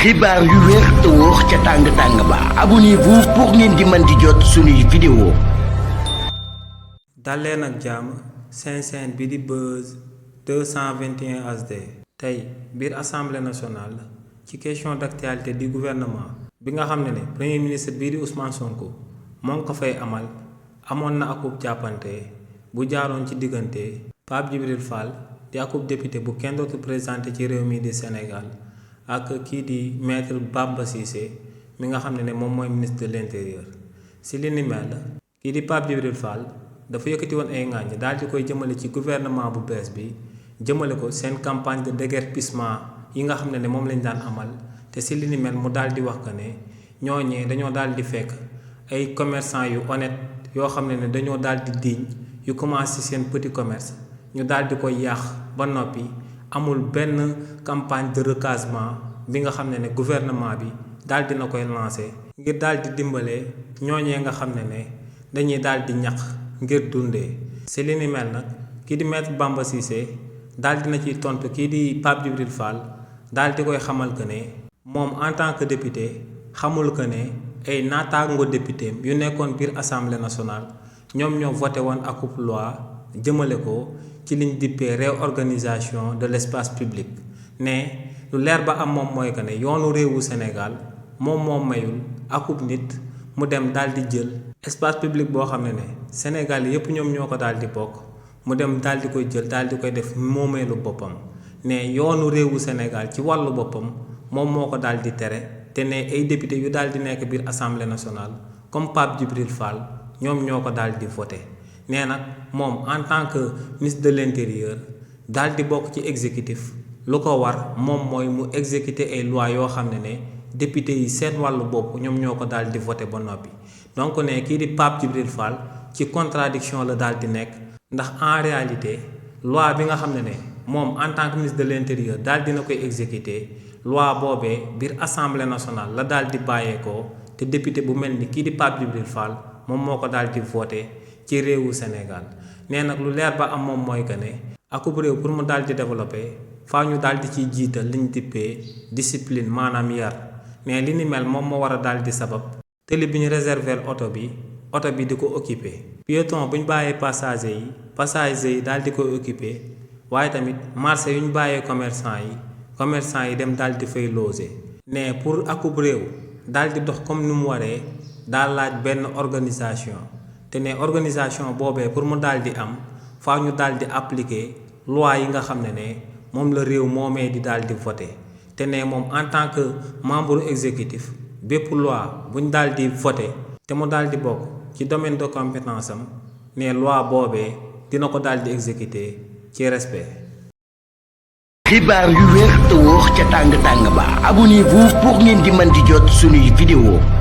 xibaar yu wér te wóor ca tàng ba abonnez-vous pour ngeen di mën di jot suñuy vidéo. dal leen ak jàmm seen chaîne bi di Buzz 221 HD tey biir assemblée nationale ci question d'actualité du gouvernement bi nga xam ne premier ministre bii di Ousmane Sonko moo ngi ko fay amoon na akub jàppante bu jaaroon ci diggante Pape Djibril Fall di akub député bu kenn dootu présenté ci réew mi di Sénégal ak kii di maître Bamba Cissé mi nga xam ne moom mooy ministre de l'intérieur. si li ni mel kii di Pape Djibril Fall dafa yëkkati woon ay ŋàññ daal di koy jëmale ci gouvernement bu bees bi jëmale ko seen campagne de déguerpissement yi nga xam ne moom lañ daan amal te si li ni mel mu daal di wax que ne ñooñee dañoo daal di fekk ay commerçant yu honnête yoo xam ne dañoo daal di digne yu commencé seen petit commerce ñu daal di koy yàq ba noppi amul benn campagne de recasement bi nga xam ne gouvernement bi daal dina koy lancé ngir daal di dimbale ñooñee nga xam ne dañuy daal di ñaq ngir dundee. si li ni mel nag kii di maître Bamba Cissé daal dina ciy tontu kii di Pape Djibril Fall daal di koy xamal que ne moom en tant que député xamul que ne ay naataango député yu nekkoon biir assemblée nationale ñoom ñoo voté woon akub loi jëmale ko ci liñ dippee réorganisation de l'espace public ne lu leer ba am moom mooy que ne yoonu réewu Sénégal moom mayul akub nit mu dem daal di jël espace public boo xam ne Sénégal yépp ñoom ñoo ko daal di bokk mu dem daal di koy jël daal di koy def moomeelu boppam ne yoonu réewu Sénégal ci wàllu boppam moom moo ko daal di tere te ne ay député yu daal di nekk biir assemblée nationale comme Pape Djibril Fall ñoom ñoo ko daal di voté nee nag moom en tant que ministre de l'intérieur daal di bokk ci exécutif lu ko war moom mooy mu exécuter ay lois yoo xam ne député yi seen wàllu bopp ñoom ñoo ko daal di voté ba noppi donc ne kii di Pape Djibril Fall ci contradiction la daal di nekk ndax en réalité loi bi nga xam ne moom en tant que ministre de l'intérieur daal dina koy exécuter loi boobee biir assemblée nationale la daal di bàyyeekoo te député bu mel ni kii di Pape Djibril Fall moom moo ko daal di voté ci réewu Sénégal nee nag lu leer ba am moom mooy que ne akub réew pour mu daal di développé faa ñu daal di ciy jiital liñ dippee discipline maanaam yar mais li ni mel moom moo war a daal di sabab tëli bi ñu réserver oto bi di ko occupé piéton bu ñu bàyyee passager yi daal di koy occupé waaye tamit marché yu ñu bàyyee commerçant yi dem daal di fay loger ne pour akub réew daal di dox comme ni mu waree daal laaj benn organisation te ne organisation boobee pour mu daal di am faaw ñu daal di appliquer loi yi nga xam ne moom la réew moomee di daal di voté te ne moom en tant que membre exécutif bépp loi bu ñu daal di voté te mu daal di bokk ci domaine de compétence am ne loi boobee dina ko daal di exécuter ci respect. xibaar yu wér te wóor ca tàng ba abonnez-vous pour ngeen di mën di jot suñuy vidéo.